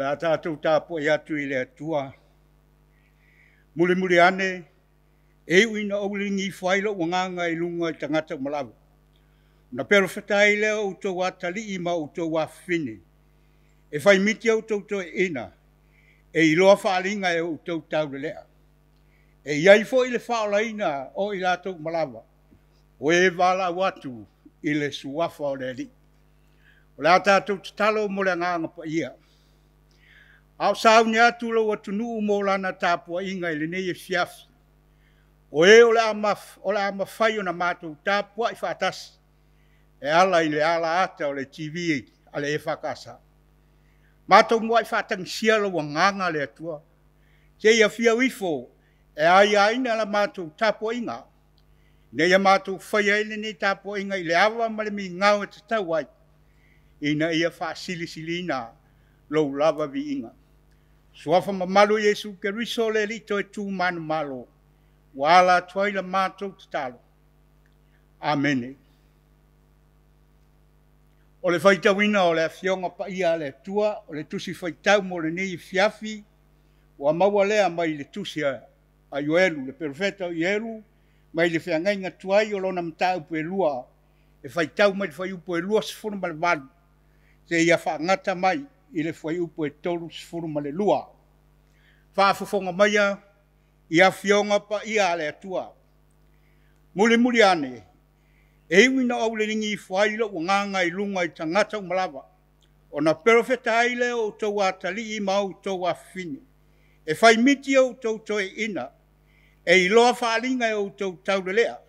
Le a tatou tapuai atu i le Atua. Mulimuli ane, e iu ina ou liligi ifo ai lou agaga i luga i tagata uma lava. Ona perofeta ai lea o outou atalii ma outou afafine. E faimiti outou toeaiina, e iloa faaaliga e outou taulelea. E i ai foi le faaolaina o i latou uma lava, o e valaau atu i le suafa o le Alii. O le a tatou tatalo mo le Agaga Paia. A o sauni atu lou atunuu mo lana tapuaiga i lenei afiafi, o e o le a mafai ona matou tapuai faatasi e ala i le alaata o le TV a le EFKS. Matou muai faatagisia lou agaga le Atua, se i afio ifo e aiaina la matou tapuaiga, ina ia matou faia ai lenei tapuaiga i le ava ma le migao e tatau ai, ina ia faasilisiliina lou lava viiga. Suafa mamalu Iesu Keriso le Alii toe tu manumalo, ua ala atu ai la matou tatalo. Amene. O le faitauina o le Afioga Paia a le Atua, o le tusi faitau mo lenei afiafi, ua maua lea mai le tusi a Ioelu, le perofeta o Ioelu, mai le feagaiga tuai o lona mataupu e 2, e faitau mai le fuaiupu e 28, seia faagata mai i le fuaiupu e 32. Faafofoga maia i Afioga Paia a le Atua. Mulimuli ane, e iu ina ou liligi ifo ai lou agaga i luga i tagata uma lava, ona perofeta ai lea o outou atalii ma outou afafine, e faimiti outou toeaiina, e iloa faaaliga e outou taulelea.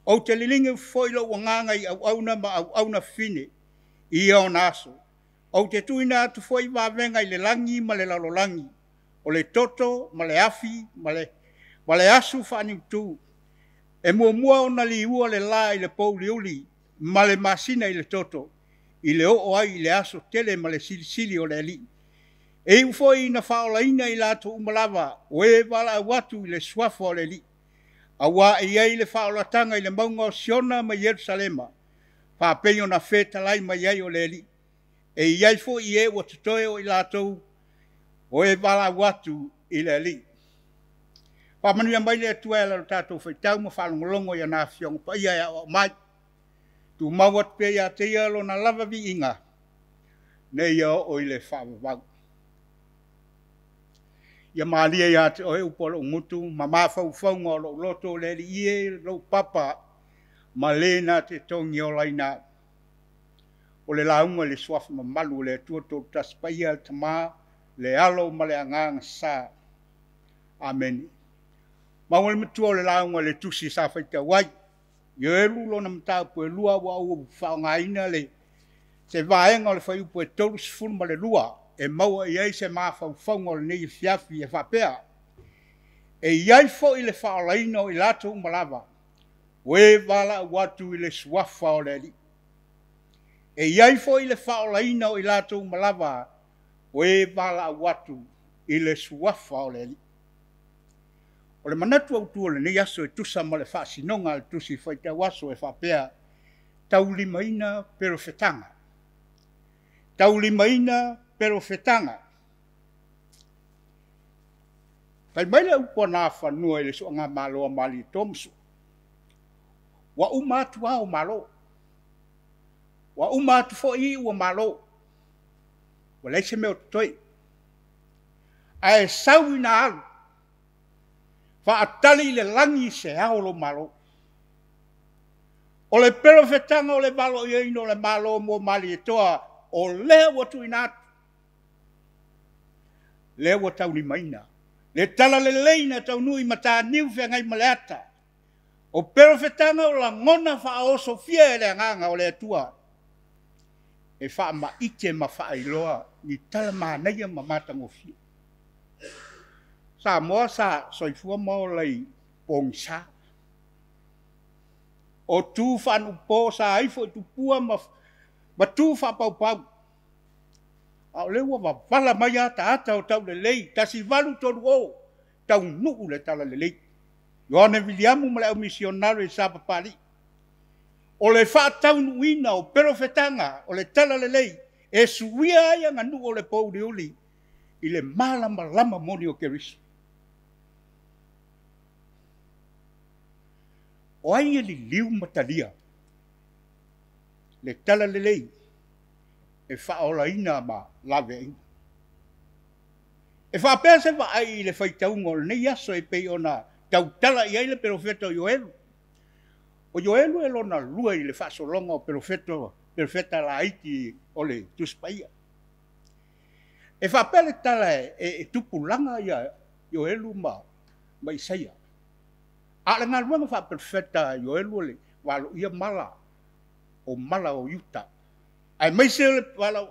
Ou te liligi foi lou agaga i auauna ma auauna fafine i ia ona aso. Ou te tuuina atu foi vavega i le lagi ma le lalolagi, o le toto ma le afi ma le asu faaniutu. E muamua ona liua le la i le pouliuli ma le masina i le toto, i le oo ai i le aso tele ma le silisili o le Alii. E iu foi ina faaolaina i latou uma lava o e valaau atu i le suafa o le Alii. Aua e i ai le faaolataga i le mauga o Siona ma Ierusalema, faapei ona fetalai mai ai o le Alii. E i ai foi e ua totoe o i latou o e valaau atu i le Alii. Faamanuia mai le Atua e ala i lo tatou faitau ma faalogologo i ana Afioga Paia e aoao mai. Tumau atu pea ia te ia lona lava viiga, ina ia oo i le faavavau. Ia malie ia te oe upu a lou gutu ma mafaufauga o lou loto, le Alii e, lou papa, ma le na te togiolaina au. O le lauga i le suafa mamalu o le Atua Toolutasi Paia, le Tama, le Alo ma le Agaga Sa. Amene. Maua le matua o le lauga i le tusi sa faitau ai. Ioelu lona mataupu e 2 ua ou faaaogaina le se vaega o le fuaiupu e 32 e maua i ai se mafaufauga o lenei afiafi e faapea, e i ai foi le faaolaina o i latou uma lava o e valaau atu i le suafa o le Alii. E i ai foi le faaolaina o i latou uma lava o e valaau atu i le suafa o le Alii. O le manatu autu o lenei aso e tusa ma le faasinoga a le tusi faitau aso e faapea, taulimaina perofetaga. Taulimaina perofetaga. Fai mai le upu a Nafanua i le suaga a Malietoa ma Sua, ua uma atu ao o Malo, ua uma atu foi iu o Malo, ua leai se mea o totoe. Ae sau ina alu, faatali i le lagi se ao o lou Malo. O le perofetaga o le valoiaina o le Malo mo Malietoa, o lea ua tuuina atu, lea ua taulimaina. Le talalelei na taunuu i Mataniu Feagaimaleata, o perofetaga o lagona faaosofia e le agaga o le Atua, e faamaite ma faailoa ni tala manaia ma matagofie. Samoa sa soifua ma ola i pogisa. O tu faanuupo sa ifo i tupua ma tu faapaupau. A o lea ua vavala mai ataata o taulelei, 1830, taunuu le talalelei. Ioane Viliamu ma le aumisionare sa Papalii. O le faataunuuina o perofetaga o le talalelei e suia ai aganuu o le pouliuli. i le malamalama moni o Keriso. O ai e liliu ma talia le talalelei e faaolaina ma laveaiina? E faapea se vaai i le faitauga o lenei aso e pei ona tautala i ai le perofeta o Ioelu. O Ioelu e lona lua i le faasologa o perofeta laiti o le Tusi Paia. E faapea le tala e tupulaga ia Ioelu ma Isaia. A o le galuega faaperofeta a Ioelu o le valoia mala o mala o Iuta, aemaise o le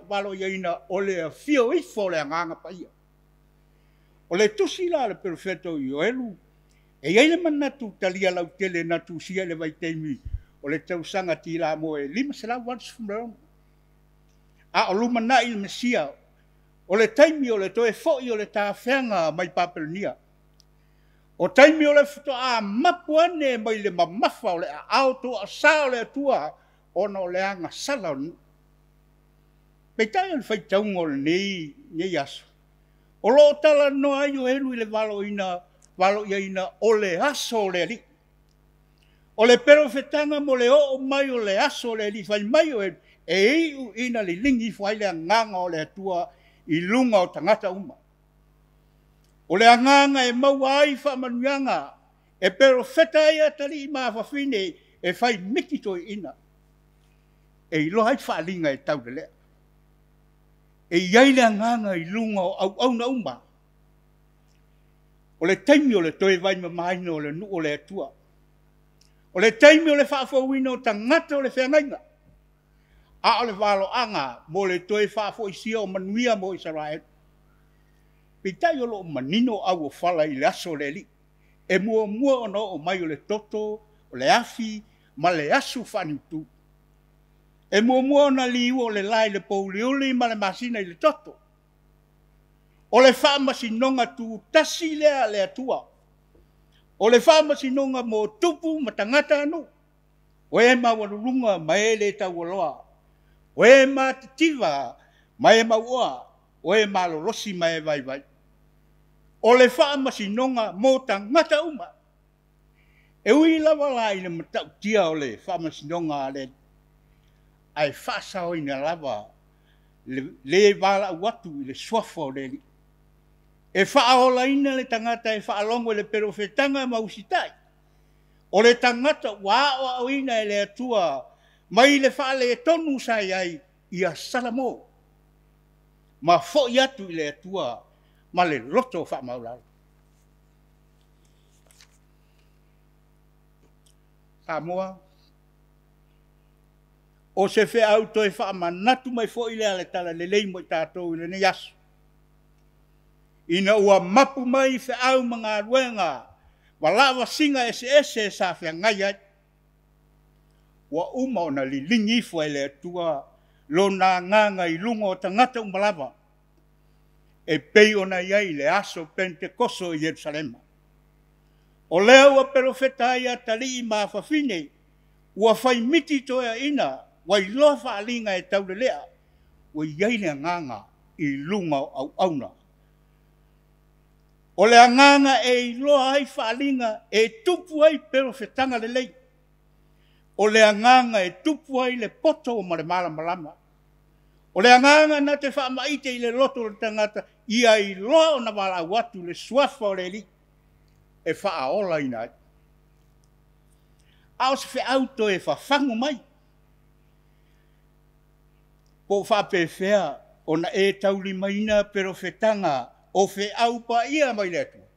valoiaina o le afio ifo o le Agaga Paia. O le tusi la a le perofeta o Ioelu, e i ai le manatu talia lautele na tusia i le vaitaimi o le tausaga tilamoa e 586. A o lumanai le Mesia, o le taimi o le toe foi o le tafeaga mai Papelonia. O taimi o le faatoa mapu ane mai le mamafa o le aao toasa o le Atua ona o le agasala o le nuu. Peitai o le faitauga o lenei aso, o lo o talanoa ai Ioelu i le valoiaina o le aso o le Alii. O le perofetaga mo le oo mai o le aso o le Alii, fai mai Ioelu, e iu ina liligi ifo ai le agaga o le Atua i luga o tagata uma. O le agaga e maua ai faamanuiaga, e perofeta ai atalii ma afafine e fai miti toeaiina, e iloa ai faaaliga e taulelea. E i ai le agaga i luga o auauna uma. O le taimi o le toe vaimamaina o le nuu o le Atua. O le taimi o le faafouina o tagata o le feagaiga. A o le valoaga mo le toe faafoisia o manuia mo Isaraelu. Peitai o lo o manino auofala i le aso o le Alii. E muamua ona oo mai o le toto, o le afi ma le asu faaniutu. E muamua ona liua o le la i le pouliuli ma le masina i le toto. O le faamasinoga tutasi lea a le Atua. O le faamasinoga mo tupu ma tagata nuu. O e maualuluga ma e le taualoa. O e matitiva ma e mauoa. O e malolosi ma e vaivai. O le faamasinoga mo tagata uma. E ui lava la i le matautia o le faamasinoga a le Alii, ae faasaoina lava le le valaau atu i le suafa o le Alii. E faaolaina le tagata e faalogo i le perofetaga ma usitai. O le tagata ua aoaoina e le Atua mai le faaletonu sa i ai ia Salamo, ma foi atu i le Atua ma le loto faamaualalo. Samoa, o se feau toe faamanatu mai foi lea le talalelei mo i tatou i lenei aso. Ina ua mapu mai feau ma galuega ma lavasiga eseese sa feagai ai. Ua uma ona liligi ifo e le Atua lona agaga i luga o tagata uma lava, e pei ona i ai le aso Pentekoso i Ierusalema. O lea ua perofeta ai atalii ma afafine, ua fai miti toeaiina, ua iloa faaaliga e taulelea, ua i ai le agaga i luga o auauna. O le agaga e iloa ai faaaliga e tupu ai perofetaga lelei. O le agaga e tupu ai le poto ma le malamalama. O le agaga na te faamaite i le loto o le tagata, ia iloa ona valaau atu le suafa o le Alii e faaolaina ai. A o se feau toe fafagu mai, po o faapefea ona e taulimaina perofetaga o feau paia mai le Atua.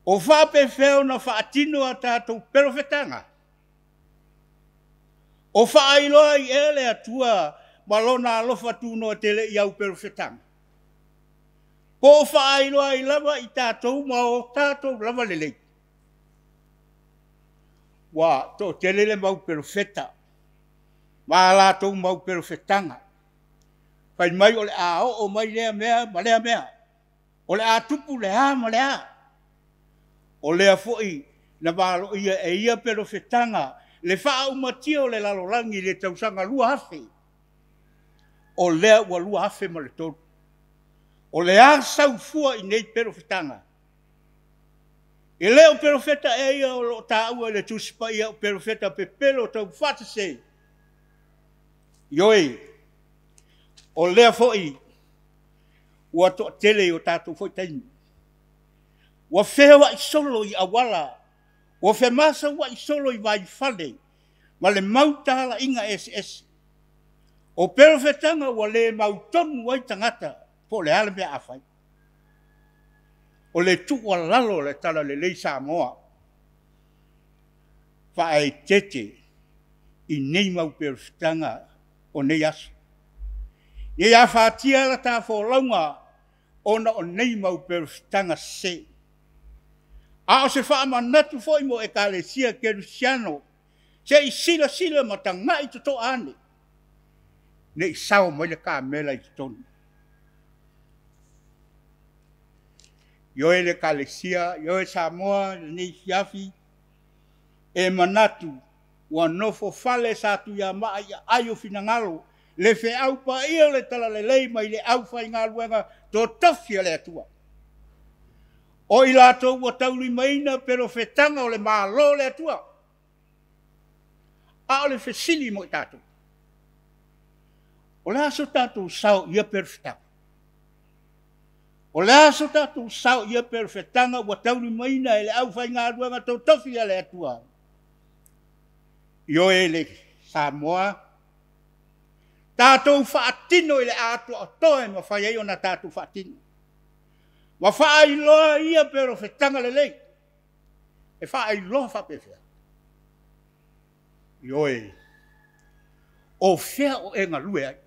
O faapefea ona faatino a tatou perofetaga? O faailoa ai ea le Atua ma lona alofa tunoa tele i au perofetaga? Po o faailoa ai lava i tatou ma o tatou lava lelei? Ua toatele le mau perofeta ma a latou mau perofetaga. Fai mai o le a oo mai lea mea ma lea mea. O le a tupu le a ma le a. O lea foi na valoia e ia perofetaga le faaumatia o le lalolagi i le tausaga 2000. O lea ua 2003. O le a saufua i nei perofetaga. E le o perofeta e ia o lo o tāua i le Tusi Paia o perofeta pepelo tau faasese. Ioe, o lea foi ua toatele i o tatou foi taimi. Ua feoai solo i auala, ua femasauai solo i vaifale, ma le mau talaiga eseese. O perofetaga ua le mautonu ai tagata po o le a le mea a fai. O le tuualalo o le Talalelei Samoa, faaeteete i nei mau perofetaga o nei aso. Ne i afatia la ta folauga ona o nei mau perofetaga sese. A o se faamanatu foi mo Ekalesia Kerisiano, se i silasila ma tagai totoa ane, ne i sao mai le kamela i totonu. Ioe le Ekalesia, ioe Samoa, lenei afiafi, e manatu ua nofo fale Satuiamaa i aai o finagalo, le feau paia o le Talalelei mai le aufaigaluega totofi a le Atua. O i latou ua taulimaina perofetaga o le Malo o le Atua. A o le fesili mo i tatou, o le a so tatou sao i ia perofetaga? O le a so tatou sao i ia perofetaga ua taulimaina e le aufaigaluega totofi a le Atua? Ioe le Samoa, tatou faatino i le atoatoa e mafai ai ona tatou faatino. Ma faailoa ia perofetaga lelei. E faailoa faapefea? Ioe, o fea o e galue ai?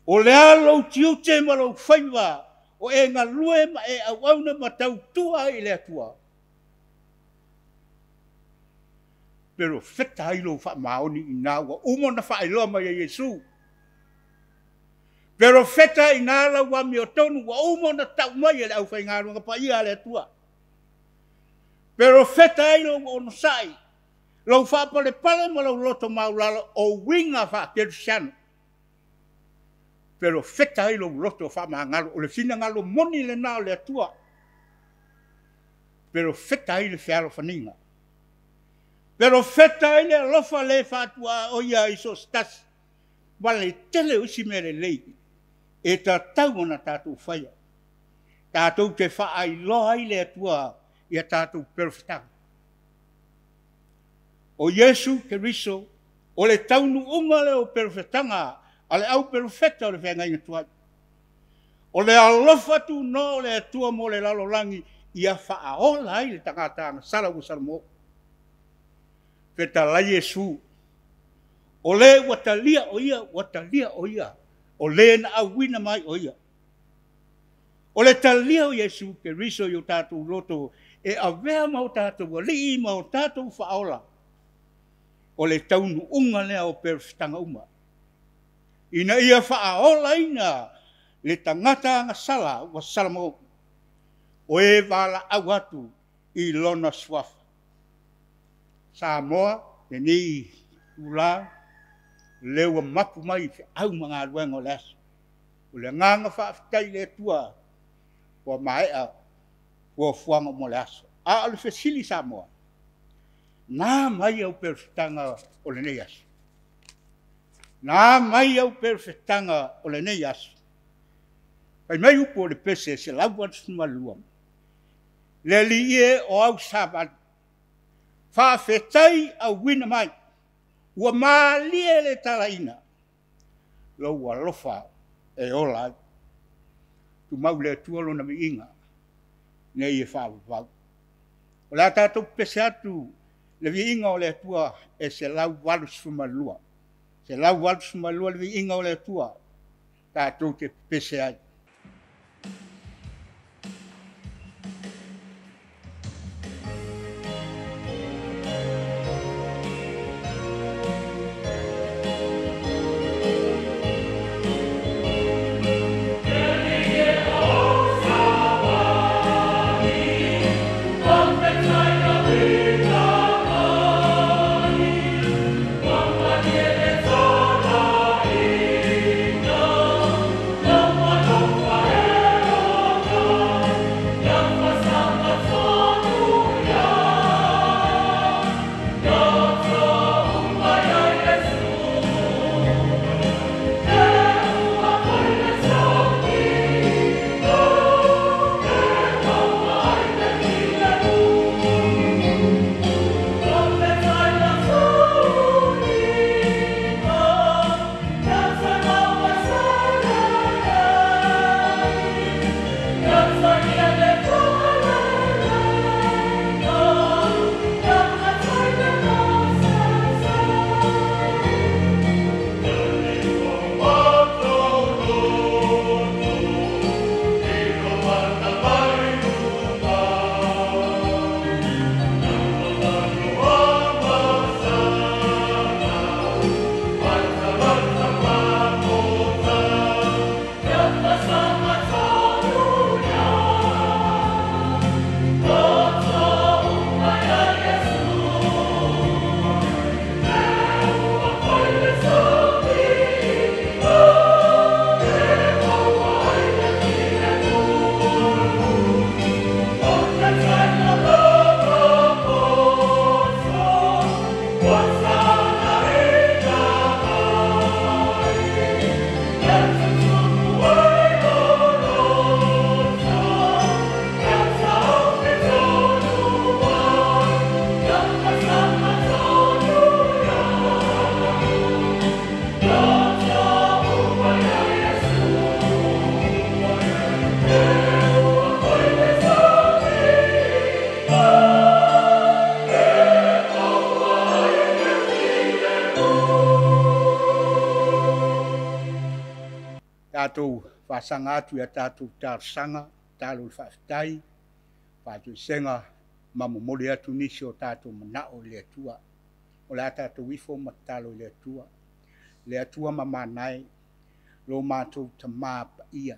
O le a lou tiute ma lou faiva o e galue ma e auauna ma tautua ai i le Atua? Perofeta ai lou faamaoni i ina ua uma ona faailoa mai e Iesu. Perofeta i ina lau amiotonu ua uma ona tau mai e le aufaigaluega paia a le Atua. Perofeta ai lou onosai, lou faapalepale ma lou loto maulalo o uiga faakerisiano. Perofeta ai lou loto faamagalo, o le finagalo moni lena o le Atua. Perofeta ai le fealofaniga. Perofeta ai le alofa le faatua o ia i so o se tasi. Ma le tele o isi mea lelei e tatau ona tatou faia. Tatou te faailoa ai le Atua ia tatou perofetaga. O Iesu Keriso, o le taunuuga lea o perofetaga a le au perofeta o le feagaiga tuai. O le alofa tunoa o le Atua mo le lalolagi ia faaola ai le tagata agasala ua salamo. Fetalai Iesu, o le ua talia o ia, ua talia o ia, o le na auina mai o ia. O le talia o Iesu Keriso i o tatou loto e avea ma o tatou alii ma o tatou faaola. O le taunuuga lea o perofetaga uma. Ina ia faaolaina le tagata agasala ua salamo. O e valaau atu i lona suafa. Samoa, lenei tula, lea ua mapu mai feau ma galuega o le aso. O le agaga faafetai i le Atua ua maea fuafuaga mo le aso. A o le fesili Samoa, na mai au perofetaga o lenei aso. Na mai au perofetaga o lenei aso. Fai mai upu o le pese 182. Le alii e o au savali. Faafetai auina mai. Ua malie le talaina. Lou alofa e ola ai. Tumau le Atua lona viiga. Nei e faavavau. O le a tatou pese atu le viiga o le Atua e 182. 182 le viiga o le Atua. Tatou te pese ai. Tatou faasaga atu i a tatou talosaga, tatalo i le faafetai, faatoesega ma momoli atu nisi o tatou manao i le Atua. O le a tatou ifo ma tatalo i le Atua. Le Atua mamana e, lo matou Tamā paia,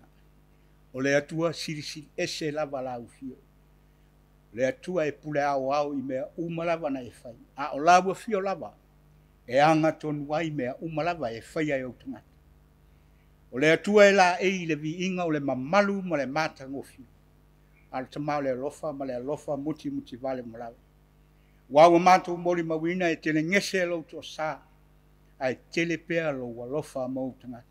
o le Atua silisili ese lava lau afio. Le Atua e pule aoao i mea uma lava na e fai, a o lau afio lava e agatonu ai mea uma lava e faia e ou tagata. O le Atua e laei i le viiga o le mamalu ma le matagofie, a o le Tama o le alofa ma le alofa mutimutivale uma lava. Aua ua matou molimauina e telegese lou toasa, ae tele pea lou alofa ma ou tagata.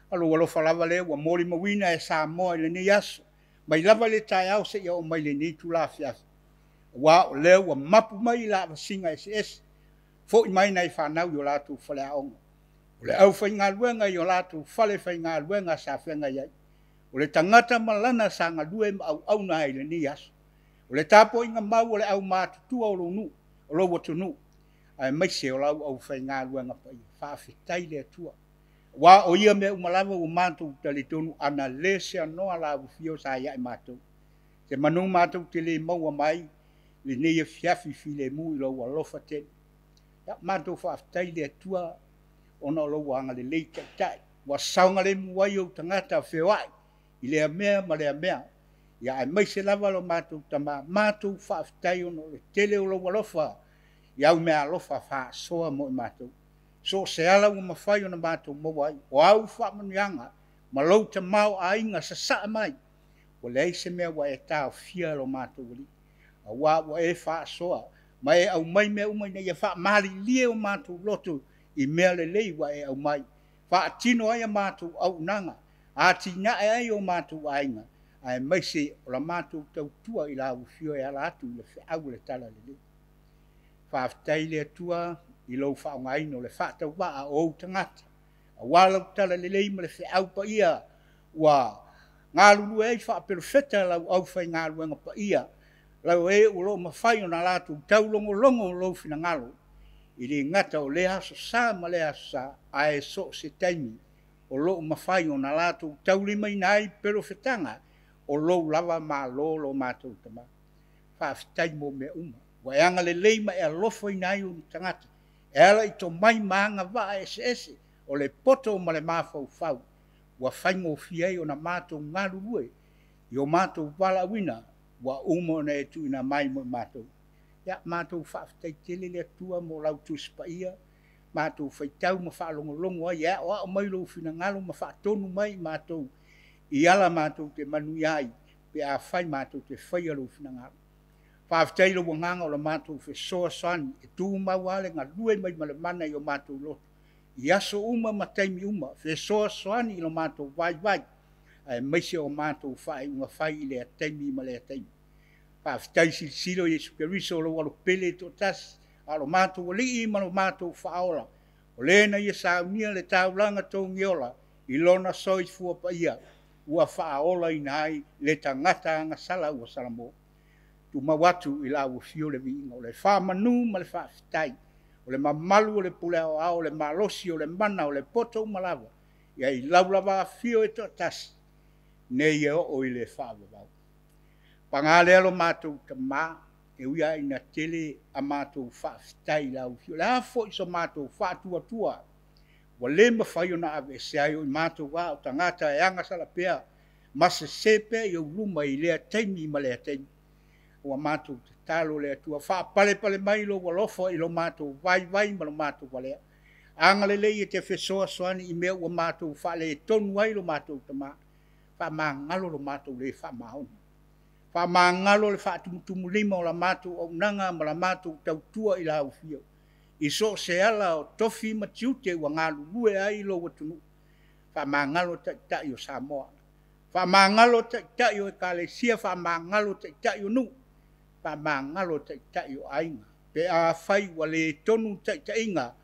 O lou alofa lava lea ua molimauina e Samoa i lenei aso, mai lava i le taeao seia oo mai i lenei itula afiafi. Aua o lea ua mapu mai i lavasiga eseese, foi mai nai fanau i o latou faleaoga. O le aufaigaluega i o latou falefaigaluega sa feagai ai. O le tagata ma lana sa galue ma auauna ai i lenei aso. O le tapuaiga mau a le aumatutua o lou nuu, o lou atunuu, aemaise o lau aufaigaluega paia. Faafetai i le Atua. Aua o ia mea uma lava ua matou talitonu ana le seanoa lau afio sa ia i matou. Se manu matou te le maua mai lenei afiafi filemu i lou alofa tele. Ia, matou faafetai i le Atua ona o lou agalelei taitai. Ua saogalemu ai ou tagata feoai i lea mea ma lea mea. Ia aemaise lava lo matou Tama, matou faafetai ona o le tele o lou alofa i au meaalofa faasoa mo i matou. So o se ala ua mafai ona matou maua ai, o au faamanuiaga ma lou tamaoaiga sasaa mai, ua leai se mea ua e taofia lo matou Alii. Aua ua e faasoa ma e aumai mea uma ina ia faamalilie o matou loto i mea lelei ua e aumai. Faatino ai a matou auaunaga, atinae ai o matou aiga, aemaise o la matou tautua i lau afio e ala atu i le feau o le Talalelei. Faafetai i le Atua i lou faaaogaina o le faatauvaa o ou tagata, aua lau Talalelei ma le feau paia ua galulue ai faaperofeta lau aufaigaluega paia, lau e ua lo mafai ona latou taulogologo lou finagalo, e le gata o lea aso sa ma lea aso sa, ae so o se taimi o lo o mafai ona latou taulimaina ai perofetaga o lou lava Malo lo matou Tama. Faafetai mo mea uma. Ua e agalelei ma e alofaina ai ou tagata, e ala i tomai ma agavaa eseese o le poto ma le mafaufau, ua faigofie ai ona matou galulue i o matou valaauina ua uma ona e tuuina mai mo i matou. Ia, matou faafetai tele le Atua mo lau Tusi Paia, matou faitau ma faalogologo ai e aoao mai lou finagalo ma faatonu mai i matou i ala matou te manuia ai pe afai matou te faia lou finagalo. Faafetai i lou agaga o le matou fesoasoani e tumau lava le galue mai ma le mana i o matou loto i aso uma ma taimi uma, fesoasoani i lo matou vaivai, aemaise o matou faaiuga fai i lea taimi ma lea taimi. Faafetai silisili o Iesu Keriso o lou alopele e toatasi, a o lo matou Alii ma lo matou Faaola, o le na ia saunia le taulaga togiola i lona soifua paia, ua faaolaina ai le tagata agasala ua salamo. Tumau atu i lau afio le viiga o le faamanu ma le faafetai, o le mamalu o le pule aoao, o le malosi, o le mana, o le poto uma lava, ia i lau lava afio e toatasi, nei e oo i le faavavau. Paga lea lo matou Tamā, e ui lava ina tele a matou faafetai i lau afio, o le a foi so matou faatuatua, ua le mafai ona aveesea ai o i matou lava o tagata e agasala pea ma sese pea i ou luma i lea taimi ma lea taimi. Ua matou tatalo le Atua, faapalepale mai lou alofa i lo matou vaivai ma lo matou valea. Agalelei e te fesoasoani i mea ua matou faaletonu ai lo matou Tamā. Faamagalo lo matou le faamaoni. Faamagalo le faatumutumulima o la matou auaunaga ma la matou tautua i lau afio. I so o se ala o tofi ma tiute ua galulue ai lou atunuu. Faamagalo taitai o Samoa. Faamagalo taitai o ekalesia, faamagalo taitai o nuu, faamagalo taitai o aiga. Pe afai ua le tonu taitaiga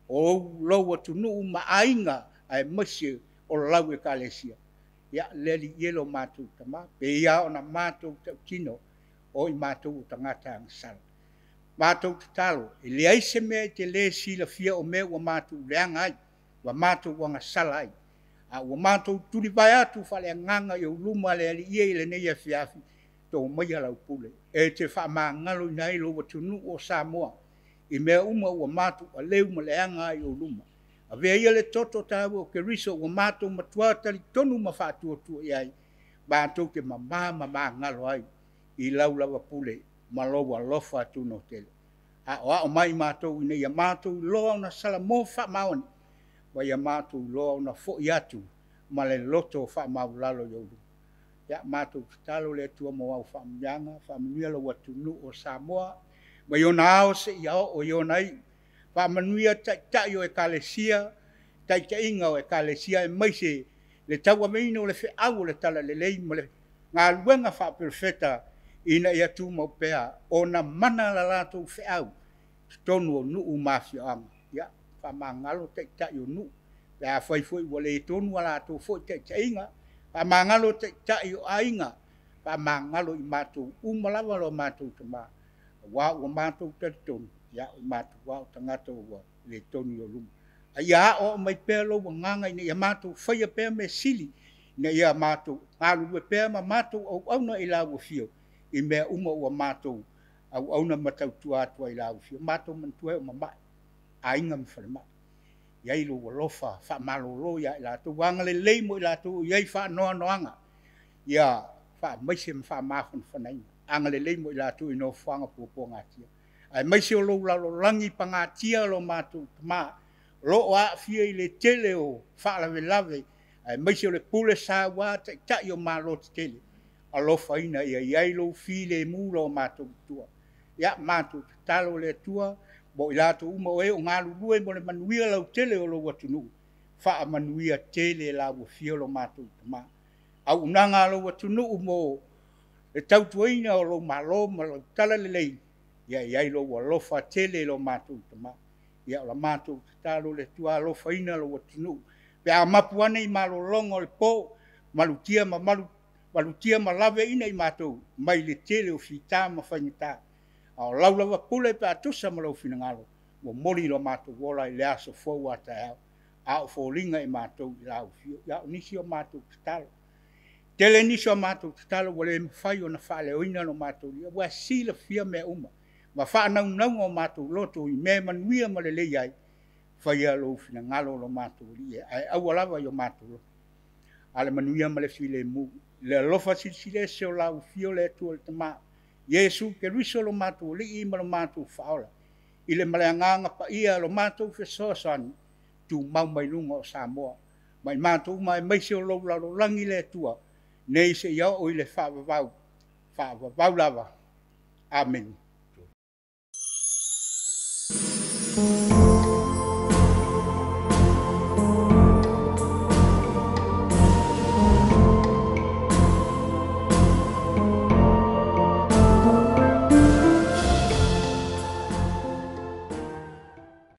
o lou atunuu ma aiga aemaise o lau ekalesia, ia le Alii e lo matou Tama, pe ia ona matou tautino o i matou o tagata agasala. Matou tatalo, e leai se mea e te le silafia o mea ua matou leaga ai, ua matou agasala ai, a ua matou tulivae atu faaleagaga i ou luma le Alii e i lenei afiafi, to maia lau pule e te faamagaloina ai lou atunuu o Samoa i mea uma ua matou aleu ma leaga ai i ou luma. Avea ia le toto taua o Keriso ua matou matua talitonu ma faatuatua i ai, matou te mama ma magalo ai i lau lava pule ma lou alofa tunotele. Aoao mai matou ina ia matou iloa ona salamo faamaoni, ma ia matou iloa ona foi atu ma le loto faamaualalo i ou luma. Ia, matou tatalo le Atua mo au faamanuiaga, faamanuia lou atunuu o Samoa, mai ona ao seia oo i ona iu. Faamanuia taitai o ekalesia, taitaiga o ekalesia aemaise le tauaveina o le feau o le talalelei ma le galuega faaperofeta ina ia tumau pea ona mana la latou feau i totonu o nuu ma afioaga. Ia, faamagalo taitai o nuu, pe afai foi ua le tonu a latou foi taitaiga, faamagalo taitai o aiga, faamagalo i matou uma lava lo matou Tama, aua ua matou talitonu, ia, o matou lava o tagata ua le tonu i ou luma. A ia aoao mai pea lou agaga ina ia matou faia pea mea sili, ina ia matou galulue pea ma matou auauna i lau afio i mea uma ua matou auauna ma tautua atu ai i lau afio. Matou manatua e o mama'i aiga ma falemai. I ai lou alofa faamalolo ia i latou, agalelei mo i latou o i ai faanoanoaga, ia faamaise ma faamafanafanaina. Agalelei mo i latou i nofoaga puapuagatia. Aemaise o lou lalolagi pagatia lo matou Tama, o lo o aafia i le tele o faalavelave, aemaise o le pule saua taitai o Malo tetele. Alofaina ia i ai lou filemu lo matou Atua. Ia, matou tatalo le Atua mo i latou uma o e o galulue mo le manuia lautele o lou atunuu, faamanuia tele lau afio lo matou Tama. Auaunaga a lou atunuu mo le tautuaina o lou Malo ma lau talalelei, ia i ai lou alofa tele lo matou Tama. Ia o la matou tatalo le Atua alofaina lou atunuu. Pe a mapu ane i malologa o le po, malutia ma malutia ma laveaiina i matou mai le tele o fita ma faigata. A o lau lava pule pe a tusa ma lou finagalo, momoli lo matou ola i le aso fou a taeao, a o foliga i matou i lau afio. Ia, o nisi o matou tatalo. Tele nisi o matou tatalo ua le mafai ona faaleoina lo matou leo, ua silafia mea uma ma faanaunauga o matou loto i mea e manuia ma lelei ai, faia lou finagalo lo matou Alii e, ae aua lava i o matou loto. A le manuia ma le filemu, le alofa silisili ese o lau afio le Atua le Tama, Iesu Keriso lo matou Alii ma lo matou Faaola, i le ma le Agaga Paia lo matou fesoasoani, tumau mai luga o Samoa, ma i matou uma aemaise o lou lalolagi le Atua, nei seia oo i le faavavau, faavavau lava. Amene.